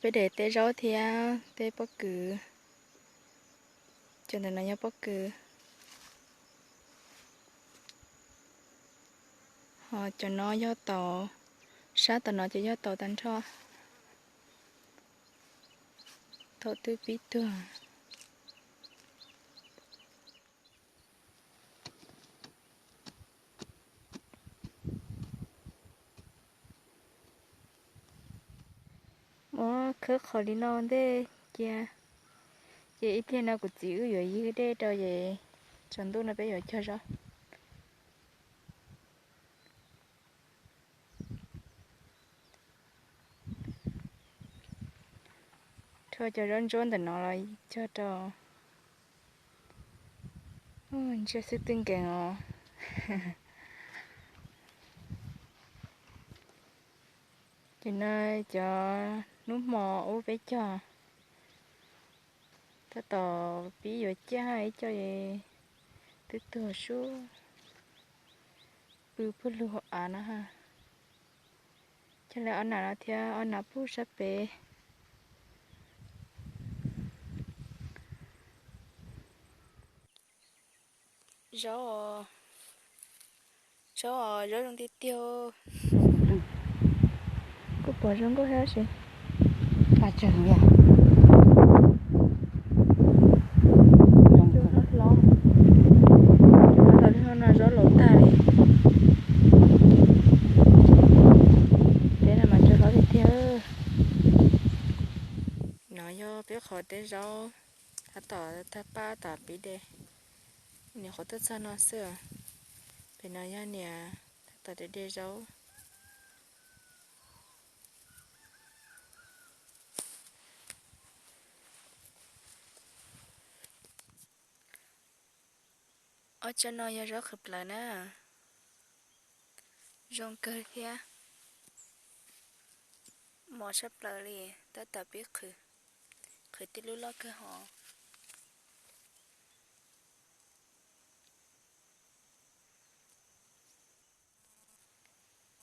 Peb de teb zaub thiab teb pob kws. Cov ntawm no yog pob kws. Ho cov no yog taus, sab tom no ces yog taus tag nrho. Taus twb pib tuag. Muab khawb qhov li no ntej cia, ces ib pliag no kuv txiv wb yuav ywg dej rau ces tsaus ntuj no peb yuav cog zaub. Rho cov zaub ntsuab ntawm no los cog rau. Ntsiag xwb twb nkees os. Ces no cov hnub hmo ub peb cog, tab tom pib yuav ciaj ib co twb tuag sub, pw puag lug hauv av no. Cog lawv ob nas no thiab ob nas puag sab pem. Zaub, zaub, zaub zoo tiag tiag. Kuj pom zoo nkauj thiab si. Paj tsawg yog. Hlob hlob. Cov no zaub laus tag li. Teb no mas tsawg hlob tiag tiag. No yog peb qhov teb zaub, tab tom tag paj tom pib de. Niam qhuav tuaj txog no xwb. Pem no yog niam tab tom de de zaub. Ob tsob no yog zaub qhwv plaws na. Zoo kawg thiab. Mos tshaj plaws li, tab tom pib qhwv, qhwv tib lub loj kawg hov.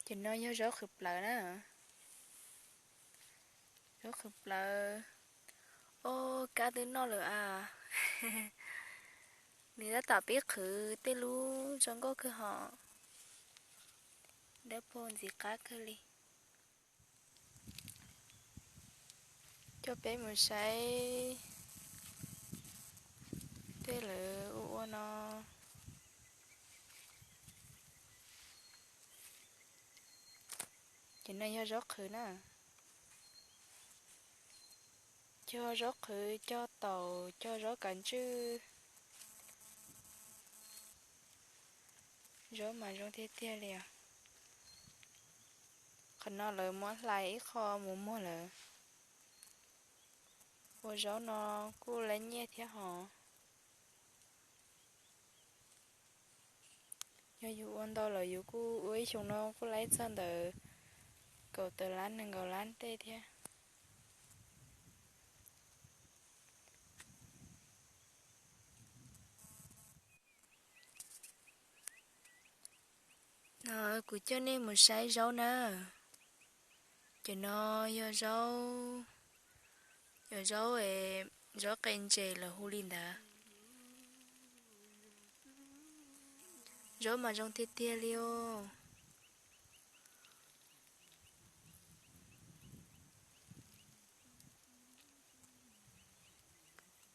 Ces no yog zaub qhwv plaws na. Zaub qhwv plaws. Ob, kab twb noj lawm a. Nws tab tom pib qhwv tej lub zoo nkauj kawg hov. Dawb paug ntxim qab kawg li. Coj peb mus saib tej lawv ua ua no. Ces no yog zaub qhwv na. Cog zaub qhwv, cog taum, cog zaub kav ntswj. Zaub mas zoo tiag tiag li os. Qhov no lawv muab hlais ib qho mus muag lawm. Ua zaub no kuj lab nyiaj thiab hos. Yog yus ua ntau lawm yus kuj ua ib xyoo no kuj laib txog ntawm kaum tawm lab nees nkaum lab tej thiab. No kuv coj nej mus saib zaub na. Ces no yog zaub, yog zaub, zaub qe ntses lawv hu li ntawd. Zaub mas zoo tiag tiag li os.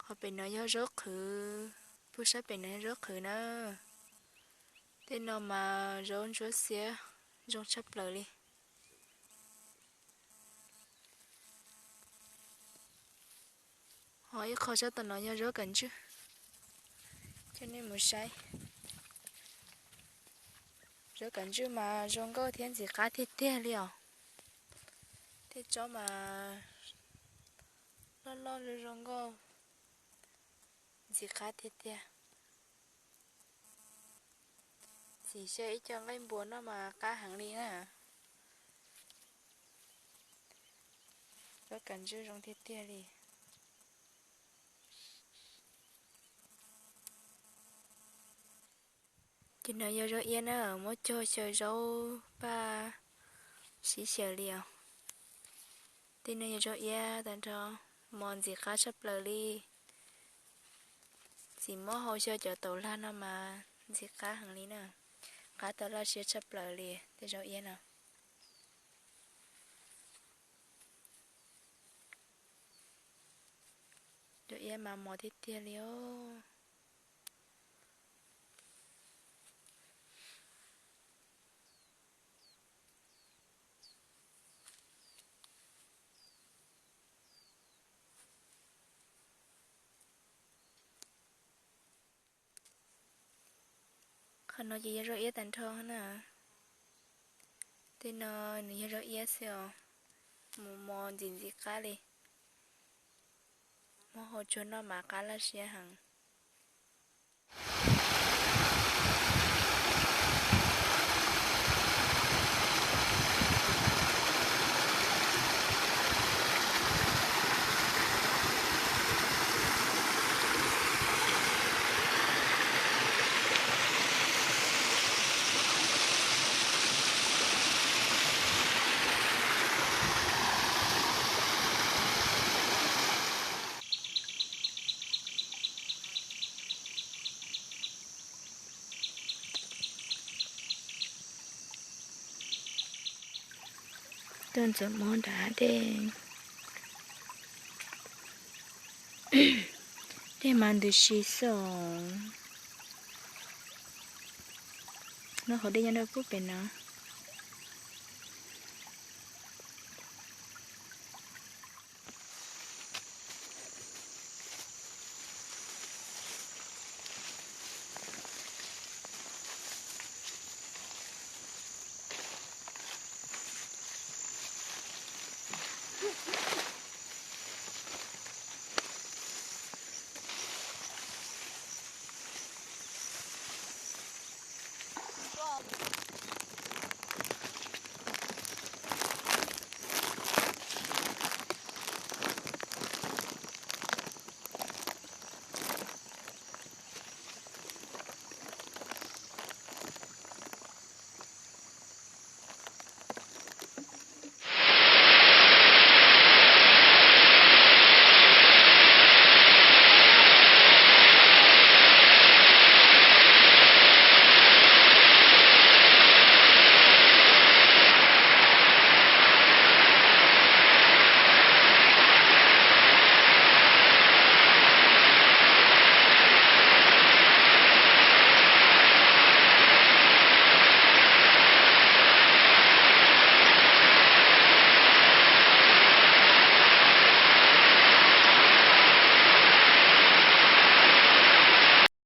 Qhov pem no yog zaub qhwv, puag sab pem no yog zaub qhwv na. Tej no mas zaub ntsuab xiab zoo tshaj plaws li. Ho ib qho sab tom no yog zaub kav ntswj. Coj nej mus saib. Zaub kav ntswj mas zoo nkauj thiab ntxim qab tiag tiag li os. Tej tsob mas loj loj zoo zoo nkauj, ntxim qab tiag tiag. Txiv xyaw ib co nqaij npua noj mas qab heev li na. Zaub kav ntswj zoo tiag tiag li. Ces no yog zaub iab na, muab cog xyaw zaub paj sib xyaw li os. Tej no yog zaub iab tag nrho, mos ntxim qab tshaj plaws li. Txiv muab hau xyaw cov taus lag no mas ntxim qab heev li na. Qab tau laj siab tshaj plaws li tej zaub iab no. Zaub iab mas mos tiag tiag li os. Qhov no ces yog zaub iab tag nrho na. Tej no nws yog zaub iab xwb os, mus mos ntxim ntxim qab li. Muab hau tsuag noj mas qab laj siab heev. Tuaj ntxuav mos nram dej. Dej mas ntws si xwb os. Noj haus dej nyob rau pub pem no.